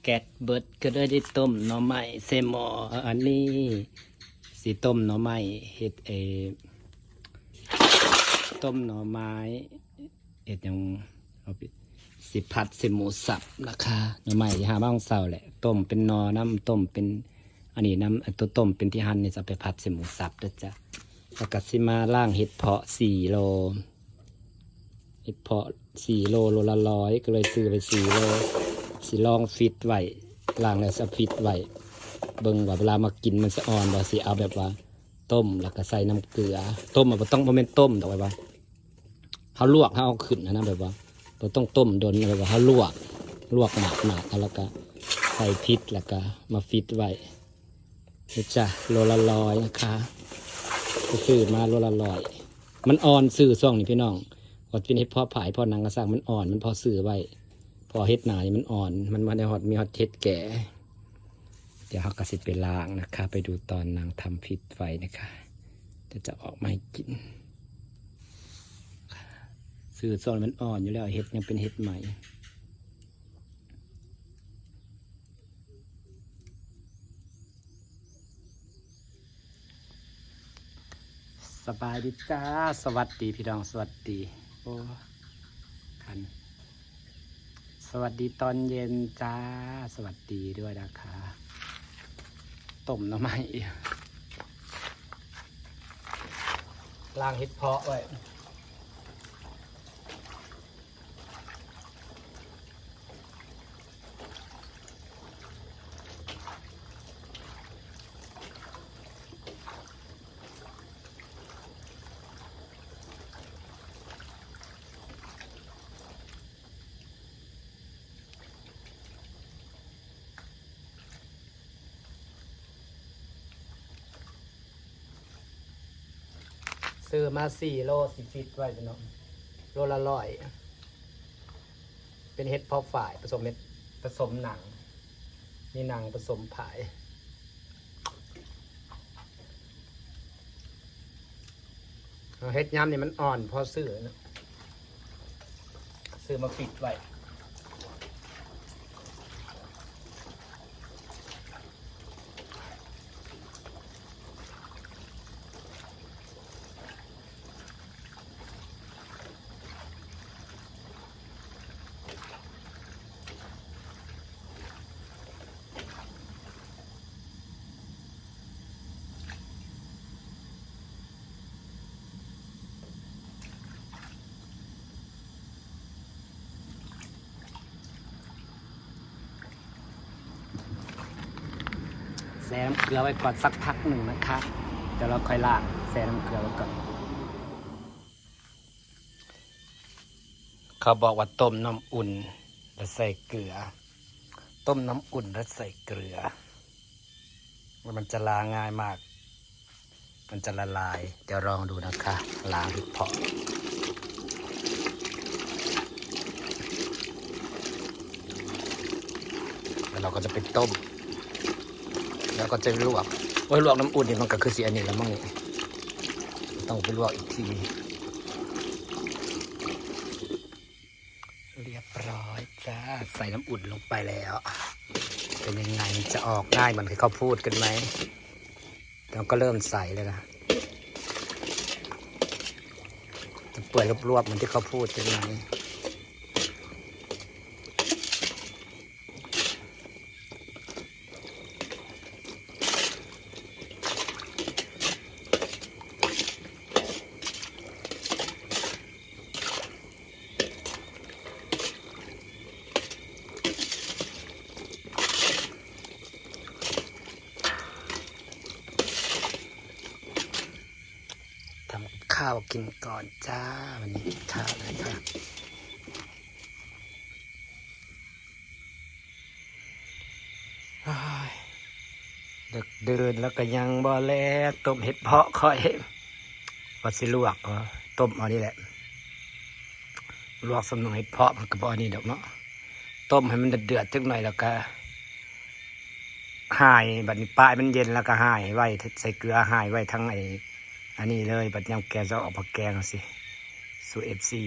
ແກັດເບິດ ກໍເລີຍໄດ້ຕົ້ມໜໍ່ໄມ້ໃສ່ໝໍ້. ອັນນີ້ຊິຕົ້ມໜໍ່ໄມ້ ເຮັດ ເອີ ຕົ້ມໜໍ່ໄມ້ ເຮັດຫຍັງ ເອົາໄປ ຊິຜັດໃສ່ໝູສັບນະຄະ. ໜໍ່ໄມ້ທີ່ຫາມາຂອງເຊົ້າແຫຼະ ຕົ້ມເປັນໜໍ່ນຳ ຕົ້ມເປັນອັນນີ້ນຳ. ອັນໂຕຕົ້ມເປັນທີ່ຫັນນີ້ ຈະເອົາໄປຜັດໃສ່ໝູສັບເດີຈ້າ. ແລ້ວກໍຊິມາລ້າງເຫັດເຜາະສີ່ໂລ. ເຫັດເຜາະສີ່ໂລ ໂລລະຮ້ອຍ ກໍເລີຍຊື້ໄປສີ່ໂລ. ຊິລອງຟຣີດໄວ້ ລ້າງແລ້ວຊິເອົາຟຣີດໄວ້ ເບິ່ງວ່າເວລາມາກິນມັນຊິອ່ອນບໍ່. ຊິເອົາແບບວ່າຕົ້ມ ແລ້ວກໍໃສ່ນ້ຳເກືອ. ຕົ້ມ ບໍ່ຕ້ອງ ບໍ່ແມ່ນຕົ້ມດອກ ແບບວ່າເຮົາລວກ ເຮົາເອົາຂຶ້ນຫັ້ນນະ ແບບວ່າບໍ່ຕ້ອງຕົ້ມດົນ. ແບບວ່າເຮົາລວກ ລວກໝາກໆ ແລ້ວກໍໃສ່ຟຣີດ ແລ້ວກໍມາຟຣີດໄວ້. ນີ້ຈ້າ ໂລລະຮ້ອຍນະຄະ ໄປຊື້ມາໂລລະຮ້ອຍ. ມັນອ່ອນຊື່ຊ່ວງນີ້ພີ່ນ້ອງ ວ່າເປັນເຫັດເຜາະຝ້າຍເຜາະຫຍັງກໍຊ່າງ ມັນອ່ອນ ມັນພໍຊື້ໄວ້. ເພາະເຫັດໜານີ້ມັນອ່ອນ ມັນບໍ່ໄດ້ຮອດ ມີຮອດເຫັດແກ່. ດຽວເຮົາກໍຊິໄປລ້າງນະຄະ ໄປດູຕອນນາງທຳຟຣີດໄວ້ນະຄະ ດຽວຈະອອກມາໃຫ້ກິນ. ຊື່ຊ່ວງນີ້ມັນອ່ອນຢູ່ແລ້ວ ເຫັດຍັງເປັນເຫັດໃໝ່. ສະບາຍດີຈ້າ ສະຫວັດດີພີ່ນ້ອງ ສະຫວັດດີ ໂອ້ ຄັນ ສະຫວັດດີຕອນເຢັນຈ້າ ສະຫວັດດີດ້ວຍນະຄະ. ຕົ້ມໜໍ່ໄມ້ ລ້າງເຫັດເຜາະໄວ້. ຊື້ມາສີ່ໂລ ຊິຟຣີດໄວ້ພີ່ນ້ອງ ໂລລະຮ້ອຍ. ເປັນເຫັດເຜາະຝ້າຍ ປະສົມເຫັດ ປະສົມໜັງ ມີໜັງປະສົມຝ້າຍ. ເຮັດຍາມນີ້ມັນອ່ອນພໍຊື້ນະ ຊື້ມາຟຣີດໄວ້. ແຊ່ນ້ຳເກືອໄວ້ກ່ອນສັກພັກໜຶ່ງນະຄະ ດຽວເຮົາຄ່ອຍລ້າງ. ແຊ່ນ້ຳເກືອໄວ້ກ່ອນ. ເຂົາບອກວ່າຕົ້ມນ້ຳອຸ່ນແລ້ວໃສ່ເກືອ ຕົ້ມນ້ຳອຸ່ນແລ້ວໃສ່ເກືອ ມັນຈະລາງງ່າຍມາກ ມັນຈະລະລາຍ. ດຽວລອງດູນະຄະ ລ້າງເຫັດເຜາະ ແລ້ວເຮົາກໍຈະໄປຕົ້ມ ແລ້ວກໍຈະລວກ. ໂອ້ຍ ລວກນ້ຳອຸ່ນນີ້ມັນກໍຄືຊິອັນນີ້ລະມັ້ງນີ້ ຕ້ອງໄປລວກອີກທີ. ຮຽບຮ້ອຍຈ້າ ໃສ່ນ້ຳອຸ່ນລົງໄປແລ້ວ ເປັນຍັງໄງ ຈະອອກງ່າຍເໝືອນເຂົ້າໂພດກັນໄໝ? ແລ້ວກໍເລີ່ມໃສ່ແລ້ວນະ ຈະເປື່ອຍລວບໆເໝືອນທີ່ເຂົ້າໂພດຈັກໜ່ອຍ. ทำกับข้าวกินก่อนจ้า วันนี้กินข้าวเลยค่ะ โอ้ย ดึกดื่นแล้วก็ยังบ่แล้ว ต้มเห็ดเผาะข้อย ว่าสิลวก เออ ต้มเอานี่แหละ ลวกส่ำหนึ่งเห็ดเผาะมันก็บ่อันนี้ดอกเนาะ ต้มให้มันเดือดๆจักหน่อยแล้วก็ ห่าย บัดนี้ปลายมันเย็นแล้วก็ห่ายไว้ ใส่เกลือห่ายไว้ทั้งไอ้ อันนี้เลย บัดยามแกงจะออกมาแกงสิ สู่ เอฟซี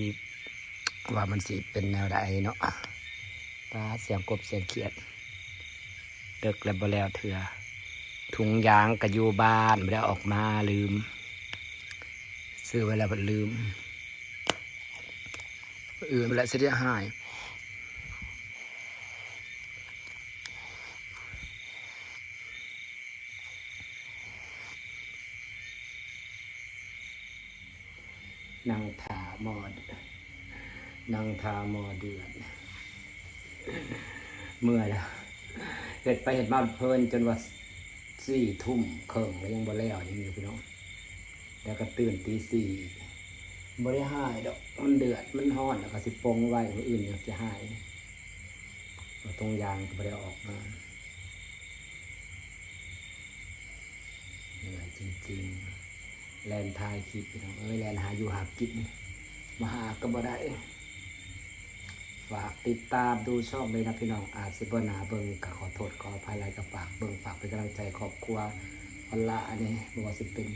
ว่ามันสิเป็นแนวใดเนาะ ป๊าด เสียงกบเสียงเขียด ເລິກແລ້ວບໍ່ແລ້ວເທື່ອ. ຖົງຢາງກໍຢູ່ບ້ານ ບໍ່ໄດ້ເອົາອອກມາ ລືມ. ຊື້ໄວ້ແລ້ວບັດລືມ. ມື້ອື່ນພຸ້ນແຫຼະຊິໄດ້ຫາຍ. ນັ່ງຖ້າໝໍ້ ນັ່ງຖ້າໝໍ້ເດືອດ ເມື່ອຍແລ້ວ. ເຮັດໄປເຮັດມາເພີນຈົນວ່າສີ່ທຸ່ມເຄິ່ງແລ້ວ ຍັງບໍ່ແລ້ວຫຍັງຢູ່ພີ່ນ້ອງ. ແລ້ວກໍຕື່ນຕີສີ່ອີກ. ບໍ່ໄດ້ຫາຍດອກ ມັນເດືອດ ມັນຮ້ອນ ແລ້ວກໍຊິປົງໄວ້ ມື້ອື່ນຍັງຊິຫາຍ. ເອົາຖົງຢາງກໍບໍ່ໄດ້ເອົາອອກມາ. ເໝື່ອຍຈິງໆ ແລ່ນຖ່າຍຄລິບພີ່ນ້ອງເອີຍ ແລ່ນຫາຢູ່ຫາກິນ ມາຫາກໍບໍ່ໄດ້. ຝາກຕິດຕາມດູຊ່ອງເລີຍນະພີ່ນ້ອງ. ອາດຊິບໍ່ໜ້າເບິ່ງ ກໍຂໍໂທດຂໍອະໄພຫຼາຍ. ກໍຝາກເບິ່ງ ຝາກເປັນກຳລັງໃຈຄອບຄົວພັນລານີ້ ບໍ່ວ່າຊິເປັນ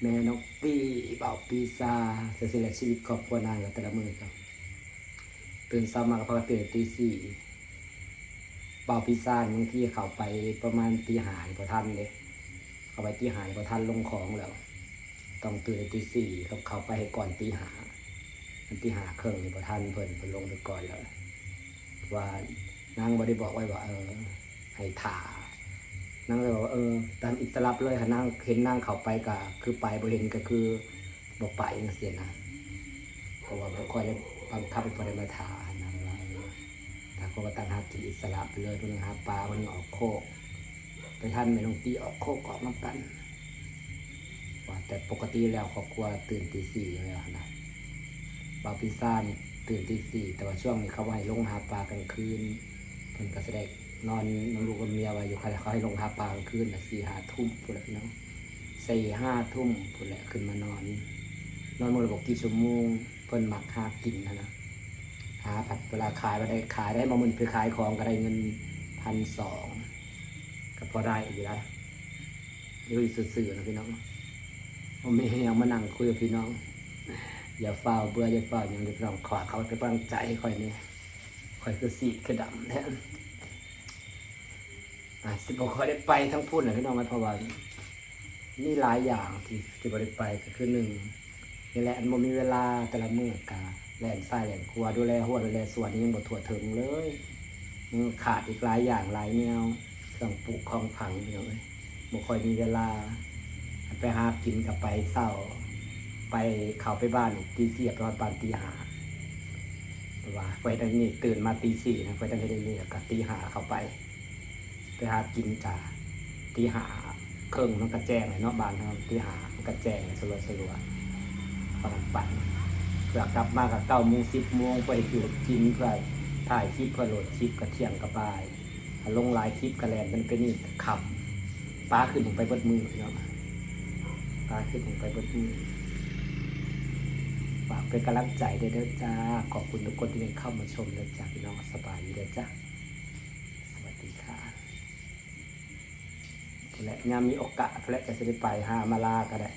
ແມ່ນ້ອງປີ້ ບ່າວປີຊາ ຈັ່ງຊີ້ແຫຼະ. ຊີວິດຄອບຄົວນາງກໍແຕ່ລະມື້ກໍ ຕື່ນເຊົ້າມາກໍພາກັນຕື່ນແຕ່ຕີສີ່. ບ່າວປີຊານີ້ບາງທີເຂົ້າໄປປະມານຕີຫ້ານີ້ບໍ່ທັນເດ້. ເຂົ້າໄປຕີຫ້ານີ້ບໍ່ທັນລົງຂອງແລ້ວ. ຕ້ອງຕື່ນແຕ່ຕີສີ່ ເຂົ້າ ເຂົ້າໄປໃຫ້ກ່ອນຕີຫ້າ. ມັນຕີຫ້າເຄິ່ງນີ້ບໍ່ທັນເພິ່ນ ເພິ່ນລົງໄປກ່ອນແລ້ວ. ວ່ານາງບໍ່ໄດ້ບອກໄວ້ວ່າ ເອີ ໃຫ້ຖ້າ. ນາງເລີຍບອກວ່າ ເອີ ຕາມອິດສະຫຼັບເລີຍ. ຄັນນາງເຫັນນາງເຂົ້າໄປກໍຄືໄປ, ບໍ່ເຫັນກໍຄືບໍ່ໄປ ຈັ່ງຊີ້ນະ. ເພາະວ່າບໍ່ຄ່ອຍໄດ້ບັງຄັບໃຫ້ຜູ້ໃດມາຖ້າ. ນາງວ່າ ເອີ ຕ່າງຄົນກໍຕ່າງຫາກິນອິດສະຫຼະໄປເລີຍ. ຜູ້ໜຶ່ງຫາປາ, ຜູ້ໜຶ່ງອອກໂຄກ. ໄປທັນແມ່ນ້ອງຕີອອກໂຄກອອກນຳກັນ. ວ່າແຕ່ປົກກະຕິແລ້ວຄອບຄົວຕື່ນຕີສີ່ຢູ່ແລ້ວຫັ້ນນະ. ບ່າວປີຊານີ້ຕື່ນຕີສີ່ ແຕ່ວ່າຊ່ວງນີ້ເຂົາບໍ່ໃຫ້ລົງຫາປາກາງຄືນ. ເພິ່ນກໍຊິໄດ້ນອນນຳລູກນຳເມຍໄວ້ຢູ່. ຄັນເຂົາໃຫ້ລົງຫາປາກາງຄືນນະ ສີ່ຫ້າທຸ່ມພຸ້ນແຫຼະພີ່ນ້ອງ. ສີ່ຫ້າທຸ່ມພຸ້ນແຫຼະ ຂຶ້ນມານອນ. ນອນມື້ລະບໍ່ກີ່ຊົ່ວໂມງ. ເພິ່ນມັກຫາກິນຫັ້ນນະ. ຫາພັດເວລາຂາຍ ວ່າໄດ້ຂາຍໄດ້ບໍ່ ມື້ນີ້ໄປຂາຍຂອງກໍໄດ້ເງິນພັນສອງ ກໍພໍໄດ້ຢູ່ໄດ໋. ຢູ່ຊື່ໆນະພີ່ນ້ອງ ບໍ່ມີຫຍັງມານັ່ງຄຸຍກັບພີ່ນ້ອງ. ຢ່າຟ້າວເບື່ອ ຢ່າຟ້າວຫຍັງເດີພີ່ນ້ອງ. ຂໍເຂົ້າເປັນກຳລັງໃຈໃຫ້ຂ້ອຍແດ່. ຂ້ອຍຄືຊີດຄືດຳແທ້. ອາດຊິບໍ່ຄ່ອຍໄດ້ໄປທາງພຸ້ນແຫຼະພີ່ນ້ອງເອີຍ ເພາະວ່າມີຫຼາຍຢ່າງທີ່ ທີ່ບໍ່ໄດ້ໄປ. ກໍຄືໜຶ່ງ ນີ້ແຫຼະ ອັນບໍ່ມີເວລາ ແຕ່ລະມື້ກະແລ່ນຊ້າຍແລ່ນຂວາ ດູແລຮົ້ວດູແລສວນ ຍັງບໍ່ທົ່ວເຖິງເລີຍ. ຍັງຂາດອີກຫຼາຍຢ່າງຫຼາຍແນວ ເຄື່ອງປູກຂອງຝັງ ພີ່ນ້ອງເອີຍ. ບໍ່ຄ່ອຍມີເວລາ. ໄປຫາກິນກະໄປເຊົ້າ ໄປ ເຂົ້າໄປບ້ານນີ້ຕີສີ່ ອອກໄປຮອດບ້ານຕີຫ້າ. ເພາະວ່າໄປທາງນີ້ຕື່ນມາຕີສີ່ນະ ໄປທາງນີ້ ແລ້ວກໍຕີຫ້າເຂົ້າໄປ. ໄປຫາກິນກະຕີຫ້າເຄິ່ງມັນກະແຈ້ງແລ້ວເນາະ. ບ້ານເຮົາຕີຫ້າມັນກະແຈ້ງແລ້ວ ສະຫຼວດໆ ປະມານໄປ. ເພື່ອກັບມາກະເກົ້າໂມງສິບໂມງ ເພື່ອເຮັດຢູ່ເຮັດກິນ ເພື່ອຖ່າຍຄລິບ ເພື່ອໂຫຼດຄລິບ ກະທ່ຽງກະບ່າຍ. ຖ້າລົງຫຼາຍຄລິບກະແລ່ນໄປນັ້ນໄປນີ້ກະຄ່ຳ. ປາຂຶ້ນແຮ່ງໄປເບິດມື້ພີ່ນ້ອງ. ປາຂຶ້ນແຮ່ງໄປເບິດມື້. ຝາກເປັນກຳລັງໃຈແດ່ເດີຈ້າ. ຂອບຄຸນທຸກຄົນທີ່ໄດ້ເຂົ້າມາຊົມເດີຈ້າ ພີ່ນ້ອງ. ສະບາຍດີເດີຈ້າ. ສະຫວັດດີຄ່ະ. ພຸ້ນແຫຼະ ຍາມມີໂອກາດພຸ້ນແຫຼະ ຈະຊິໄດ້ໄປຫາມາລາກໍໄດ້.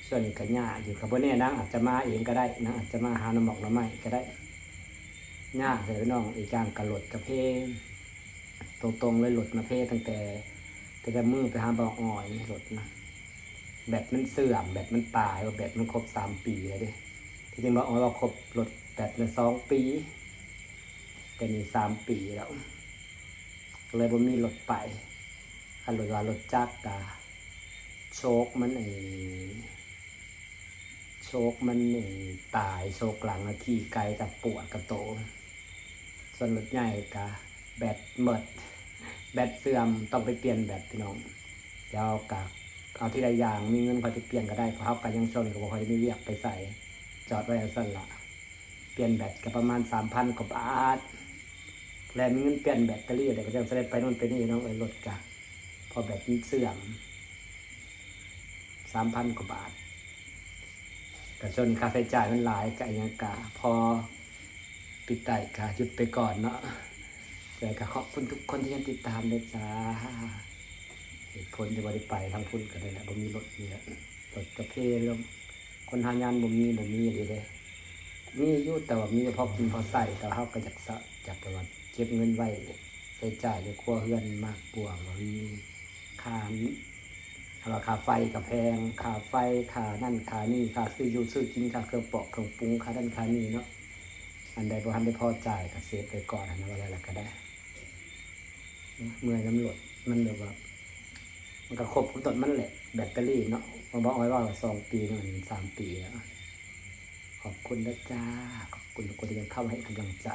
ຊ່ວງນີ້ກໍຍາກຢູ່ ກໍບໍ່ແນ່ ນາງອາດຈະມາເອງກໍໄດ້. ນາງອາດຈະມາຫາໜໍ່ໝອກໜໍ່ໄມ້ກໍໄດ້. ຍາກເດີພີ່ນ້ອງ. ອີກຢ່າງກໍລົດກະເພ ຕົງໆເລີຍ ລົດນະເພ ຕັ້ງແຕ່ ຕັ້ງແຕ່ມື້ໄປຫາບ່າວອ້ອຍນີ້ ລົດນະ ແບັດມັນເສື່ອມ ແບັດມັນຕາຍ ວ່າແບັດມັນຄົບສາມປີແລ້ວເດ້. ທີ່ຈິງບ່າວອ້ອຍວ່າຄົບລົດແບັດນະສອງປີ ແຕ່ນີ້ສາມປີແລ້ວ ກໍເລີຍບໍ່ມີລົດໄປ. ຄັນລົດວ່າລົດຈັກກະໂຊກມັນ ໄອ້ ໂຊກມັນນີ້ຕາຍ ໂຊກຫຼັງ ຂີ່ໄກກໍປວດກະໂຕ. ສ່ວນລົດໃຫຍ່ກະແບັດໝົດ ແບັດເສື່ອມ ຕ້ອງໄປປ່ຽນແບັດພີ່ນ້ອງ. ແລ້ວກະເອົາທີລະຢ່າງ ມີເງິນຄ່ອຍໄປປ່ຽນກໍໄດ້ ເພາະເຮົາກະຍັງ ຊ່ວງນີ້ກໍບໍ່ຄ່ອຍໄດ້ມີວຽກໄປໃສ ຈອດໄວ້ຈັ່ງຊັ້ນລະ. ປ່ຽນແບັດກໍປະມານສາມພັນກວ່າບາດ ແລະມີເງິນປ່ຽນແບັດເຕີຣີແລ້ວ ກໍຈັ່ງຊິໄດ້ໄປໂນ່ນໄປນີ້ເນາະ. ເອີ ລົດກະ ເພາະແບັດມັນເສື່ອມ ສາມພັນກວ່າບາດ. ກະຊ່ວງນີ້ຄ່າໃຊ້ຈ່າຍມັນຫຼາຍ ກະອີ່ຫຍັງກະພໍປິດໄດ້ກະຢຸດໄປກ່ອນເນາະ. ແຕ່ກະຂອບຄຸນທຸກຄົນທີ່ຍັງຕິດຕາມເດີຈ້າ. ເຫດຜົນທີ່ບໍ່ໄດ້ໄປທາງພຸ້ນກະນັ້ນແຫຼະ ບໍ່ມີລົດນີ້ແຫຼະ. ລົດກະເພລົງ ຄົນຫາງານບໍ່ມີ ບໍ່ມີອີ່ຫຼີເດ້. ມີຢູ່ ແຕ່ວ່າມີແຕ່ພໍກິນພໍໃຊ້ ແຕ່ວ່າເຮົາກໍຢາກສະ ຢາກແບບວ່າເກັບເງິນໄວ້ໃ ໃຊ້ຈ່າຍໃນຄົວເຮືອນມາກກວ່າ ບໍ່ມີຄ່າ ຖ້າວ່າຄ່າໄຟກໍແພງ ຄ່າໄຟ ຄ່ານັ້ນຄ່ານີ້ ຄ່າຊື້ຢູ່ຊື້ກິນ ຄ່າເຄື່ອງປອກເຄື່ອງປຸງ ຄ່ານັ້ນຄ່ານີ້ເນາະ ອັນໃດບໍ່ທັນໄດ້ພໍຈ່າຍກໍເຊຟໄວ້ກ່ອນ ຫັ້ນນະ ວ່າແລ້ວລະກໍໄດ້ ເມື່ອຍນຳລົດ ມັນແບບວ່າ ມັນກໍຄົບກັບລົດມັນແຫຼະ ແບັດເຕີຣີເນາະ ບໍ່ ບໍ່ອອຍເວົ້າວ່າສອງປີ ມັນສາມປີແລ້ວ. ຂອບຄຸນເດີຈ້າ ຂອບຄຸນທຸກຄົນທີ່ຍັງເຂົ້າມາໃຫ້ກຳລັງໃຈ.